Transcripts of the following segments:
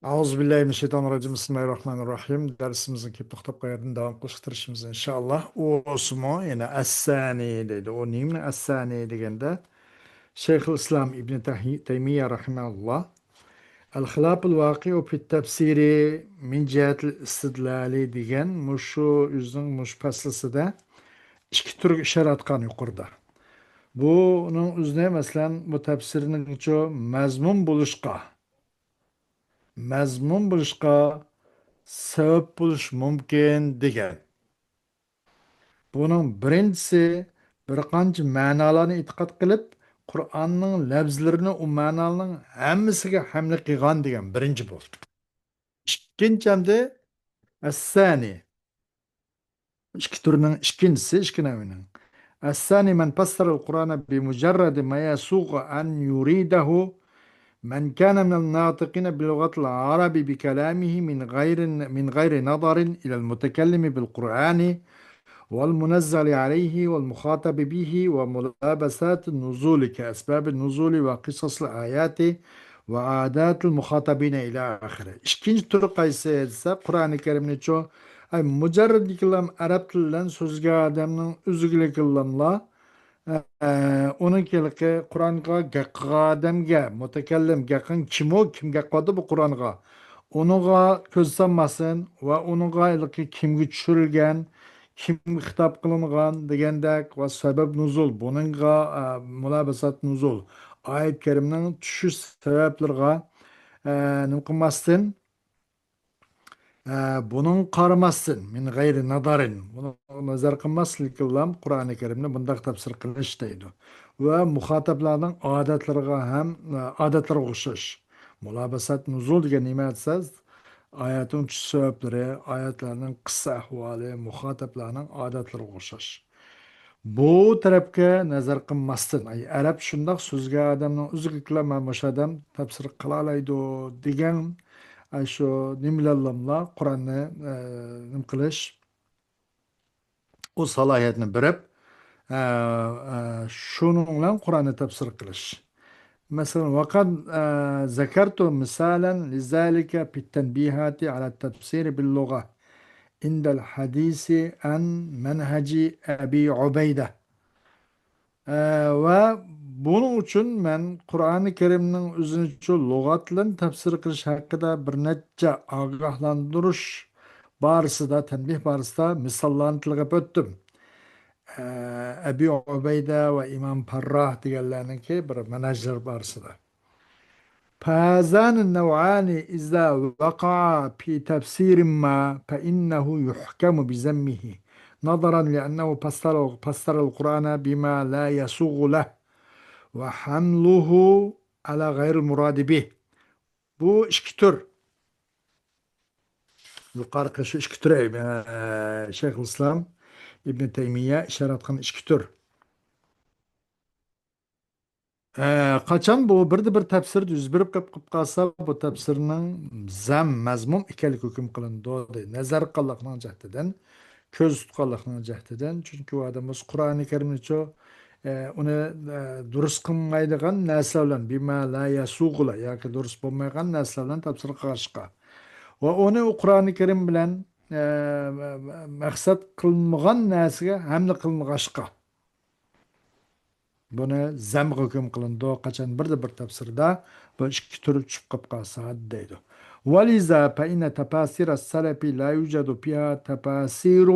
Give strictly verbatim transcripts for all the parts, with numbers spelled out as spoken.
أعوذ بالله من الشيطان الرجيم. بسم الله الرحمن الرحيم. دەرسىمىزنى كېلىپ توختاپ قالغان يەردىن داۋام قىلىشقا تىرىشىمىز، ئىنشائاللا. ئۇ بولسىمۇ يەنە ئەسسانى دەيدۇ. ئۇ نېمىنى ئەسسانى دېگەندە، شەيخۇل ئىسلام ئىبنى تەيمىيە رەھىمەھۇللا، الخلاف الواقع في التفسير من جهة الاستدلال دېگەن مۇشۇ ئۆزىنىڭ مۇشۇ پەسلىسىدە ئىككى تۈرگە ئىشارە ئەتكەن يۇقىرىدا. بۇنىڭ ئۆزىنى، مەسىلەن، بۇ تەپسىرنىڭچۇ مەزمۇم بولۇشقا، مەزمۇم بولۇشقا سەۋەب بولۇش مۇمكىن دېگەن. بۇنىڭ بىرىنچىسى، بىر قانچە مەنالارنى ئېتىقاد قىلىپ، قۇرئاننىڭ لەپزىلىرىنى ئۇ مەنالارنىڭ ھەممىسىگە ھەملە قىلغان دېگەن بىرىنچى بۇ. ئىككىنچى ئەمدى، ئەسسانى. ئىككى تۈرنىڭ ئىككىنچىسى، ئىككى نەۋىنىڭ. الثاني من فسر القرآن بمجرد ما يسوغ أن يريده من كان من الناطقين بلغة العرب بكلامه من غير، من غير نظر إلى المتكلم بالقرآن والمنزل عليه والمخاطب به وملابسات النزول كأسباب النزول وقصص الآيات وعادات المخاطبين إلى آخره. ئىككىنچى تۈرى قايسى دېسە، قۇرئانى كەرىمنىچۇ، ئاي، مۇجەررەد كېلام ئەرەب تىلى بىلەن سۆزلىگەن ئادەمنىڭ ئۆزىگىلا كېلاملا، ئە، ئۇنىڭ كېلىقى قۇرئانغا گەپ قىلغان ئادەمگە، مۇتەكەللىم، گەپ قىلغان كىم ئۇ، كىم گەپ قىلىۋاتىدۇ بۇ قۇرئانغا؟ ئۇنىڭغا كۆز سالماسلىق ۋە ئۇنىڭغا ھېلىقى كىمگە چۈشۈرۈلگەن، كىمگە خىتاب قىلىنغان دېگەندەك ۋە سەۋەب نۇزۇل، بۇنىڭغا، ئە، مۇلابىسات نۇزۇل، ئايەت كەرىمنىڭ چۈشۈش سەۋەبلىرىغا، ئە، نېمە قىلماستىن، ئە، بۇنىڭغا قارىماستىن، من غەيرى نەزەرىن، بۇنىڭغا نەزەر قىلماسلىقىلا قۇرئانى كەرىمنى بۇنداق تەپسىر قىلىش دەيدۇ. ۋە مۇخاتەبلەرنىڭ ئادەتلىرىغا ھەم، ئە، ئادەتلىرىغا ئوخشاش. مۇلابىسات نۇزۇل دېگەن نېمە دېسە، ئايەتنىڭ چۈشۈش سەۋەبلىرى، ئايەتلەرنىڭ قىسسە ئەھۋالى، مۇخاتەبلەرنىڭ ئادەتلىرىگە ئوخشاش. بۇ تەرەپكە نەزەر قىلماستىن، ئاي، ئەرەب شۇنداق سۆزگە ئادەمنىڭ ئۆزىگىلا مانا مۇشۇ ئادەم تەپسىر قىلالايدۇ دېگەن، ئاي، شۇ نېمە بىلەنلا قۇرئاننى، ئە، نېمە قىلىش، ئۇ سالاھىيەتنى بېرىپ، ئە، ئە، شۇنىڭ بىلەن قۇرئاننى تەپسىر قىلىش. مەسىلەن، وقد، ئە، ذكرت مثالا لذلك في التنبيهات على التفسير باللغة عند الحديث عن منهج أبي عبيدة. ئە، ۋە بۇنىڭ ئۈچۈن مەن قۇرئانى كەرىمنىڭ ئۆزىنى شۇ لۇغەت بىلەن تەپسىر قىلىش ھەققىدە بىر نەچچە ئاگاھلاندۇرۇش بارىسىدا، تەنبىھ بارىسىدا مىساللارنى تىلغا ئېلىپ ئۆتتۈم. ئە، ئەبى ئۇبەيدە ۋە ئىمام پەرراھ دېگەنلەرنىڭكى بىر مەنھەجلىرى بارىسىدا. فهذان النوعان إذا وقعا في تفسير ما فإنه يحكم بذمه نظرا لأنه فسر، فسر القرآن بما لا يسوغ له وحمله على غير المراد به. بۇ ئىككى تۈر. يۇقىرىقى شۇ ئىككى تۈر، ئە، شەيخۇل ئىسلام ئىبنى تەيمىيە ئىشارە قىلغان ئىككى تۈر. ئە، قاچان بۇ بىردە بىر تەپسىر يۈز بېرىپ قېلىپ قالسا، بۇ تەپسىرنىڭ زەم، مەزمۇم ئىكەنلىكى ھۆكۈم قىلىنىدۇ، دەيدۇ. نەزەر قىلغانلىقنىڭ جەھىتىدىن، كۆزدە تۇتقانلىقنىڭ جەھىتىدىن. چۈنكى ئۇ ئادەم بولسا قۇرئانى كەرىمنىچۇ، ئە، ئۇنى، ئە، دۇرۇس قىلمايدىغان نەرسە بىلەن، بىما لا يەسۇغۇلا، ياكى دۇرۇس بولمايدىغان نەرسە بىلەن تەپسىر قىلغاچقا. ۋە ئۇنى ئۇ قۇرئانى كەرىم بىلەن، ئە، مەقسەت قىلمىغان نەرسىگە ھەملە قىلمىغاچقا. بۇنى زەمگە ھۆكۈم قىلىنىدۇ، قاچان بىردە بىر تەپسىردە بۇ ئىككى تۈر چۈشۈپ قېلىپ قالسا، دەيدۇ. ولذا فإن تفاسير السلف لا يوجد فيها تفاسير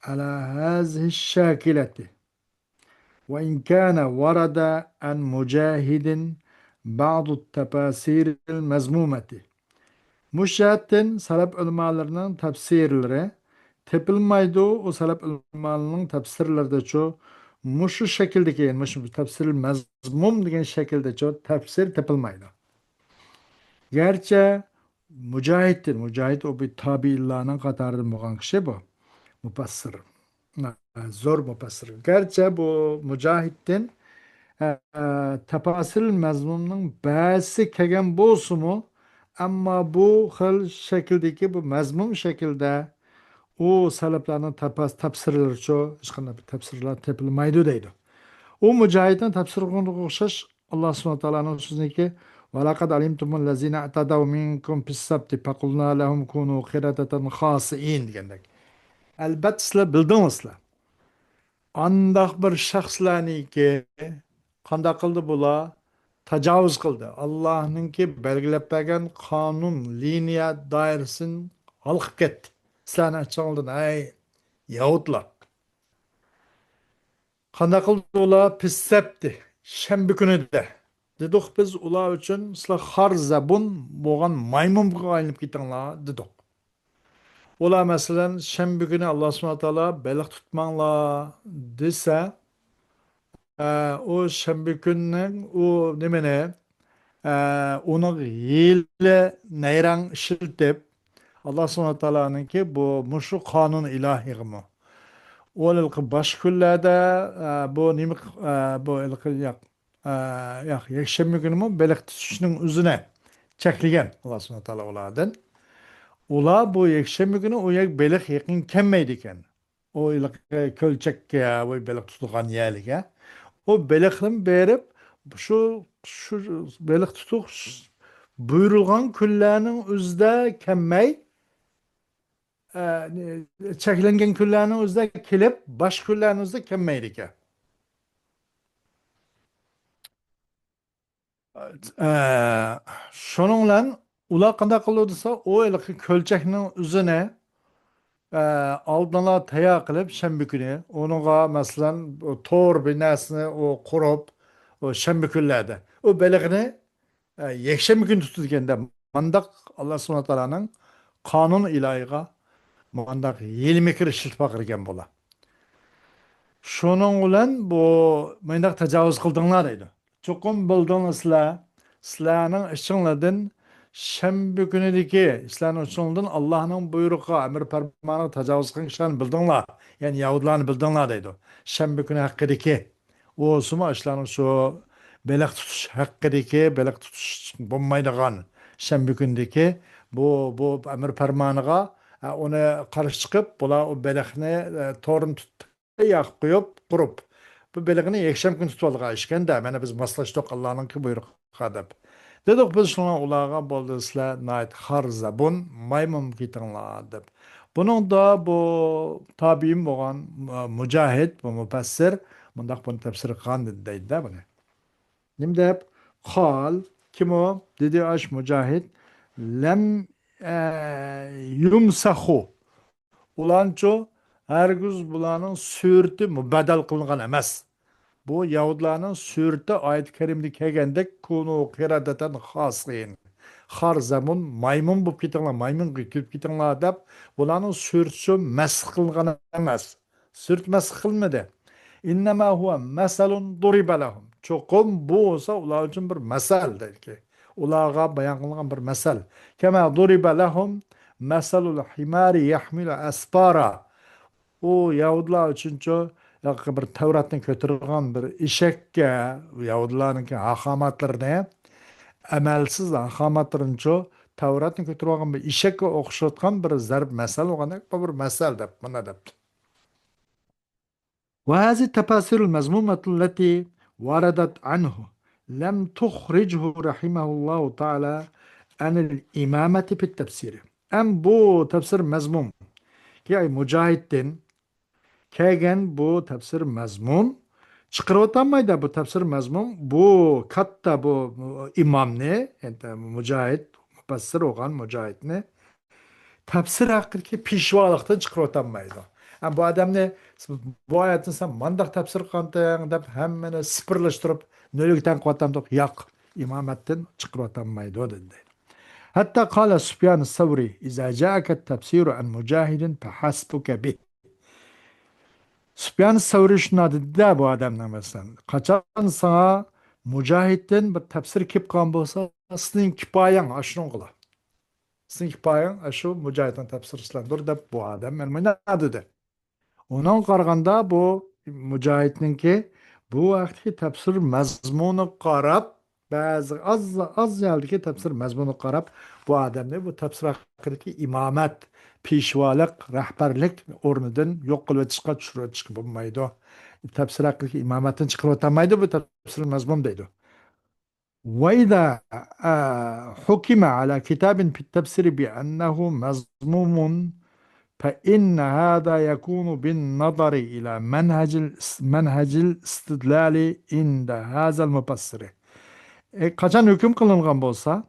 على هذه الشاكلة، وإن كان ورد عن مجاهد بعض التفاسير المذمومة. مۇشۇ جەھەتتىن سەلەپ ئۆلىمالىرىنىڭ تەپسىرلىرى تېپىلمايدۇ. ئۇ سەلەپ ئۆلىمالىرىنىڭ تەپسىرلىرىدىچۇ مۇشۇ شەكىلدىكى، يەنى مۇشۇ تەپسىر مەزمۇم دېگەن شەكىلدىچۇ تەپسىر تېپىلمايدۇ. گەرچە مۇجاھىدتىن، مۇجاھىد ئۇ بىر تابىئىنلارنىڭ قاتارىدىن بولغان كىشى بۇ، مۇپەسسىر. زور مۇپەسسىر. گەرچە بۇ مۇجاھىدتىن، ئە، تەپاسىر مەزمۇمنىڭ بەزىسى كەلگەن بولسىمۇ، ئەمما بۇ خىل شەكىلدىكى، بۇ مەزمۇم شەكىلدە ئۇ سەلەپلەرنىڭ تەپەس-، تەپسىرلىرىچۇ، ھېچقانداق بىر تەپسىرلار تېپىلمايدۇ دەيدۇ. ئۇ مۇجاھىدنىڭ تەپسىرىگە ئوخشاش، ئاللا سۇبھانەھۇ ۋە تائالانىڭ سۆزىنىكى، ۋەلەقەد ئەلىمتۇمۇللەزىنە ئەتەدەۋ مىنكۇم فىسسەبتى فەقۇلنا لەھۇم كۇنۇ قىرەدەتەن خاسىئىن دېگەندەك. ئەلبەتتە سىلەر بىلدىڭلار سىلەر. ئانداق بىر شەخسلەرنىكى قانداق قىلدى بۇلار؟ تاجاۋۇز قىلدى. ئاللاھنىڭكى بەلگىلەپ بەرگەن قانۇن، لىنىيە دائىرىسىدىن ھالقىپ كەتتى. سىلەرنىڭ ئىچىڭلاردىن، ئەي يەھۇدلار. قانداق قىلدى ئۇلار؟ پىسسەپتى، شەنبە كۈنىدە. دېدۇق بىز ئۇلار ئۈچۈن، سىلەر خار زەبۇن بولغان مايمۇنغا ئايلىنىپ كېتىڭلار، دېدۇق. ئۇلار، مەسىلەن، شەنبە كۈنى ئاللا سۇبھانەھۇ ۋە تائالا بېلىق تۇتماڭلار دېسە، ئە، ئۇ شەنبە كۈننىڭ ئۇ نېمىنى، ئە، ئۇنىڭ ھىيلە نەيرەڭ ئىشلىتىپ، ئاللا سۇبھانەھۇ ۋە تائالانىڭكى بۇ، مۇشۇ قانۇن ئىلاھىغىمۇ، ئۇ ھېلىقى باشقا كۈنلەردە، ئە، بۇ نېمە، ئە، بۇ ھېلىقى ياق، ئە، ياق، يەكشەنبە كۈنىمۇ بېلىق تۇتۇشنىڭ ئۆزىنى چەكلىگەن ئاللا سۇبھانەھۇ ۋە تائالا ئۇلاردىن. ئۇلار بۇ يەكشەنبە كۈنى ئۇ يەرگە بېلىق يېقىن كەلمەيدىكەن. ئۇ ھېلىقى كۆلچەككە، ئۇ بېلىق تۇتىدىغان يەرلىكە. ئۇ بېلىقنى بېرىپ، شۇ، شۇ بېلىق تۇتۇش بۇيرۇلغان كۈنلەرنىڭ ئۆزىدە كەلمەي، ئە، چەكلەنگەن كۈنلەرنىڭ ئۆزىدە كېلىپ، باشقا كۈنلەرنىڭ ئۆزىدە كەلمەيدىكەن. ئە، شۇنىڭ بىلەن ئۇلار قانداق قىلىدۇ دېسە، ئۇ ھېلىقى كۆلچەكنىڭ ئۆزىنى، ئە، ئالدىنلا تەييار قىلىپ، شەنبە كۈنى ئۇنىڭغا، مەسىلەن، تور بىر نەرسىنى ئۇ قۇرۇپ، ئۇ شەنبە كۈنلەردە ئۇ بېلىقنى، ئە، يەكشەنبە كۈنى تۇتىدىكەن دەپ، مانداق ئاللا سۇبھانەھۇ ۋە تائالانىڭ قانۇن ئىلاھىغا مانداق ھىيلە-مىكىر ئىشلىتىپ باقىدىكەن بۇلار. شۇنىڭ بىلەن بۇ مۇنداق تاجاۋۇز قىلدىڭلار دەيدۇ. چوقۇم بىلدىڭلار سىلەر، سىلەرنىڭ ئىچىڭلاردىن شەنبە كۈنىدىكى، سىلەرنىڭ ئىچىڭلاردىن ئاللاھنىڭ بۇيرۇقىغا، ئەمر پەرمانىغا تاجاۋۇز قىلغان كىشىلەرنى بىلدىڭلار، يەنى يەھۇدىيلارنى بىلدىڭلار دەيدۇ. شەنبە كۈنى ھەققىدىكى، ئۇ بولسىمۇ ئاشۇلارنىڭ شۇ بېلىق تۇتۇش ھەققىدىكى، بېلىق تۇتۇش بولمايدىغان شەنبە كۈنىدىكى بۇ، بۇ ئەمر پەرمانىغا، ئە، ئۇنى قارشى چىقىپ، بۇلار ئۇ بېلىقنى، ئە، تورنى تۇتۇپ، ياغ قويۇپ، قۇرۇپ، بۇ بېلىقنى يەكشەنبە كۈنى تۇتۇۋالغان ئىكەن-دە، مانا بىز ماسلاشتۇق ئاللانىڭكى بۇيرۇقىغا دەپ. دېدۇق بىز شۇڭا ئۇلارغا، بولدى سىلەر ناھايىتى خار زەبۇن، مايمۇن كېتىڭلار دەپ. بۇنىڭدا بۇ تابىئىن بولغان، ئە، مۇجاھىد، بۇ مۇپەسسىر، مۇنداق بۇنى تەپسىر قىلغان دەيدۇ-دە بۇنى. نېمە دەپ؟ قال، كىم ئۇ؟ دېدى ئاش مۇجاھىد، لەم، ئە، يۇمسەخۇ. ئۇلارنىڭچۇ، ھەرگىز بۇلارنىڭ سۈرىتى مۇبەددەل قىلىنغان ئەمەس. بۇ يەھۇدىيلارنىڭ سۈرىتى ئايەت كەرىمىدە كەلگەندەك، كۇنۇ قىرەدەتەن خاسىئىن. خار زەبۇن، مايمۇن بولۇپ كېتىڭلار، مايمۇنغا كىرىپ كېتىڭلار دەپ، بۇلارنىڭ سۈرىتى شۇ مەسخ قىلىنغان ئەمەس. سۈرىتى مەسخ قىلىنمىدى. ئىننەما ھۇۋە مەسەلۇن ضۇرىبە لەھۇم. چوقۇم بۇ بولسا ئۇلار ئۈچۈن بىر مەسەل دەيدىكى. ئۇلارغا بايان قىلىنغان بىر مەسەل. كەما ضۇرىبە لەھۇم مەسەلۇل ھىمارى يەھمىلۇ ئەسپارا. ئۇ يەھۇدىيلار ئۈچۈنچۇ، ياكى بىر تەۋراتنى كۆتۈرىدىغان بىر ئېشەككە، يەھۇدىيلارنىڭكى ھاخاماتلىرىنى، ئەمەلسىز ھاخاماتلىرىنىچۇ، تەۋراتنى كۆتۈرۈۋالغان بىر ئېشەككە ئوخشاتقان بىر زەرب مەسەل بولغاندەك، بۇ بىر مەسەل دەپ، مۇنداق دەپتۇ. وهذه التفاسير المذمومة التي وردت عنه لم تخرجه رحمه الله تعالى عن الإمامة في التفسير. ئەم بۇ تەپسىر مەزمۇم، كى ئاي مۇجاھىدتىن كەلگەن بۇ تەپسىر مەزمۇم چىقىرىۋاتالمايدۇ. بۇ تەپسىر مەزمۇم، بۇ كاتتا بۇ ئىمامنى، يەنى مۇجاھىد، مۇپەسسىر بولغان مۇجاھىدنى تەپسىر ھەققىدىكى پېشۋالىقتىن چىقىرىۋاتالمايدۇ. ھە، بۇ ئادەمنى، بۇ ئايەتنى سەن مانداق تەپسىر قىلغانتىڭ دەپ ھەممىنى سىپىرلاشتۇرۇپ نۆلگە تەڭ قىلىۋاتامدۇق؟ ياق، ئىمامەتتىن چىقىرىۋاتالمايدۇ دېدى. حتى قال سفيان الثوري: إذا جاءك التفسير عن مجاهد فحسبك به. سۇپيان سەۋرى شۇنداق دېدى-دە بۇ ئادەمنىڭ، مەسىلەن، قاچان ساڭا مۇجاھىدتىن بىر تەپسىر كېلىپ قالغان بولسا، سېنىڭ كىپايەڭ ئاشۇنىڭغىلا. سېنىڭ كىپايەڭ ئاشۇ مۇجاھىدنىڭ تەپسىرى بىلەندۇر دەپ بۇ ئادەم مەن مۇنداق دېدى. ئۇنىڭغا قارىغاندا بۇ مۇجاھىدنىڭكى بۇ ھەقتىكى تەپسىر مەزمۇنىغا قاراپ، بەزى ئاز، ئاز ھالدىكى تەپسىر مەزمۇنىغا قاراپ، بۇ ئادەمنى بۇ تەپسىر ھەققىدىكى ئىمامەت، پېشۋالىق، رەھبەرلىك ئورنىدىن يوق قىلىۋېتىشقا، چۈشۈرۈۋېتىشكە بولمايدۇ. تەپسىر ھەققىدىكى ئىمامەتتىن چىقىرىۋاتالمايدۇ، بۇ تەپسىر مەزمۇن دەيدۇ. وإذا، آه، حكم على كتاب في التفسير بأنه مذموم، فإن هذا يكون بالنظر إلى منهج الاس-، منهج الاستدلال عند هذا المفسر. ئە، قاچان ھۆكۈم قىلىنغان بولسا،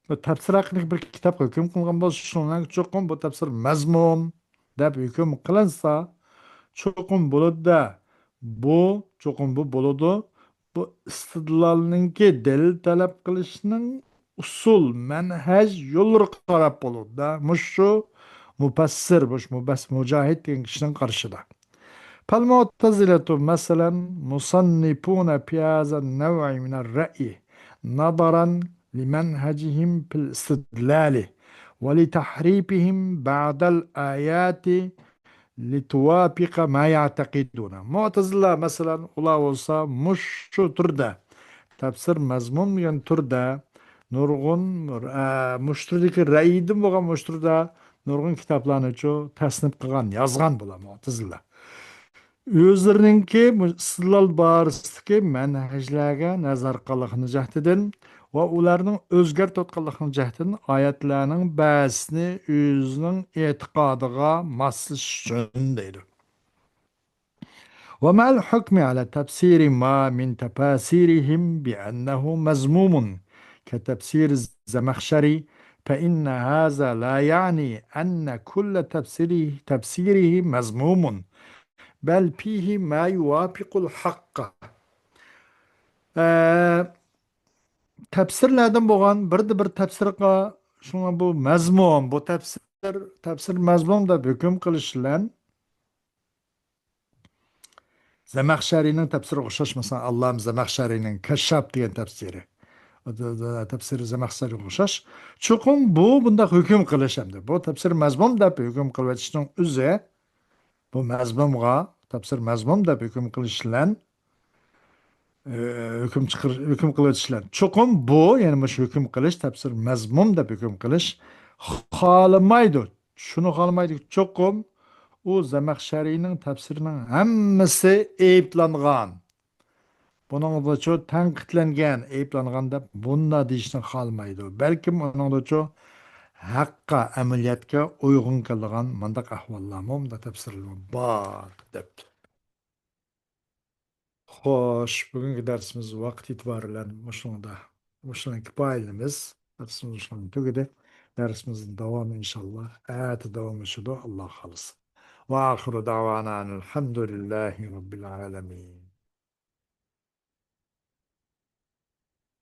بىر تەپسىر ھەققىدىكى بىر كىتابقا ھۆكۈم قىلغان بولسا، شۇنىڭ چوقۇم بۇ تەپسىر مەزمۇم دەپ ھۆكۈم قىلىنسا، چوقۇم بولىدۇ-دە. بۇ، چوقۇم بۇ بولىدۇ. بۇ ئىستىدلالنىڭكى، دەلىل تەلەپ قىلىشنىڭ ئۇسۇل، مەنھەج يوللىرىغا قاراپ بولىدۇ-دە. مۇشۇ مۇپەسسىر، مۇش-، مۇبەس-، مۇجاھىد دېگەن كىشىنىڭ قارىشىدا. فالمعتزلة مثلا مصنفون في هذا النوع من الرأي نظرا لمنهجهم في الاستدلال ولتحريفهم بعض الآيات لتوافق ما يعتقدون. مۇئتەزىلە، مەسىلەن، ئۇلار بولسا مۇشۇ تۈردە، تەپسىر مەزمۇم دېگەن تۈردە نۇرغۇن، ئە، مۇشۇ تۈردىكى رەئيدىن بولغان مۇشۇ تۈردە نۇرغۇن كىتابلارنىچۇ تەسنىپ قىلغان، يازغان بۇلار مۇئتەزىلە. ئۆزلىرىنىڭكى مۇ-، ئىستىدلال بارىسىدىكى مەنھەجلەرگە نەزەر قىلغانلىقىنىڭ جەھىتىدىن ۋە ئۇلارنىڭ ئۆزگەرتىۋاتقانلىقىنىڭ جەھىتىدىن ئايەتلەرنىڭ بەزىسىنى ئۆزىنىڭ ئېتىقادىغا ماسلىشىش ئۈچۈن دەيدۇ. ومع الحكم على تفسير ما من تفاسيرهم بأنه مذموم كتفسير الزمخشري، فإن هذا لا يعني أن كل تفسيره، تفسيره مذموم، بل فيه ما يوافق الحق. ئە، تەپسىرلەردىن بولغان بىردە بىر تەپسىرغا، شۇڭا بۇ مەزمۇم، بۇ تەپسىر، تەپسىر مەزمۇم دەپ ھۆكۈم قىلىش بىلەن زەمەخشەرىنىڭ تەپسىرىگە ئوخشاش، مەسىلەن، ئاللامە زەمەخشەرىنىڭ كەششاپ دېگەن تەپسىرى، تەپسىرى زەمەخشەرىگە ئوخشاش. چوقۇم بۇ بۇنداق ھۆكۈم قىلىش ئەمدى. بۇ تەپسىر مەزمۇم دەپ ھۆكۈم قىلىۋېتىشنىڭ ئۆزى، بۇ مەزمۇمغا، تەپسىر مەزمۇم دەپ ھۆكۈم قىلىش بىلەن، ئى، ھۆكۈم چىقىرىش، ھۆكۈم قىلىۋېتىش بىلەن. چوقۇم بۇ، يەنى مۇشۇ ھۆكۈم قىلىش، تەپسىر مەزمۇم دەپ ھۆكۈم قىلىش خالىمايدۇ. شۇنى خالىمايدۇ. چوقۇم ئۇ زەمەخشەرىنىڭ تەپسىرىنىڭ ھەممىسى ئەيىبلەنگەن. بۇنىڭدىچۇ تەنقىدلەنگەن، ئەيىبلەنگەن دەپ بۇنداق دېيىشنى خالىمايدۇ. بەلكىم ئۇنىڭدىچۇ ھەققە، ئەمەلىيەتكە ئۇيغۇن كېلىدىغان مۇنداق ئەھۋاللارمۇ، مۇنداق تەپسىرلەرمۇ بار، دەپتۇ. خوش، بۈگۈنكى دەرسىمىز ۋاقىت ئېتىبارى بىلەن مۇشۇنىڭدا، مۇشۇنىڭ كۇپايىلىمىز. دەرسىمىز مۇشۇنىڭ تۈگىدى. دەرسىمىزنىڭ داۋامى ئىنشاللا ئەتە داۋاملىشىدۇ، ئاللا خالىسا. وآخر دعوانا أن الحمد لله رب العالمين.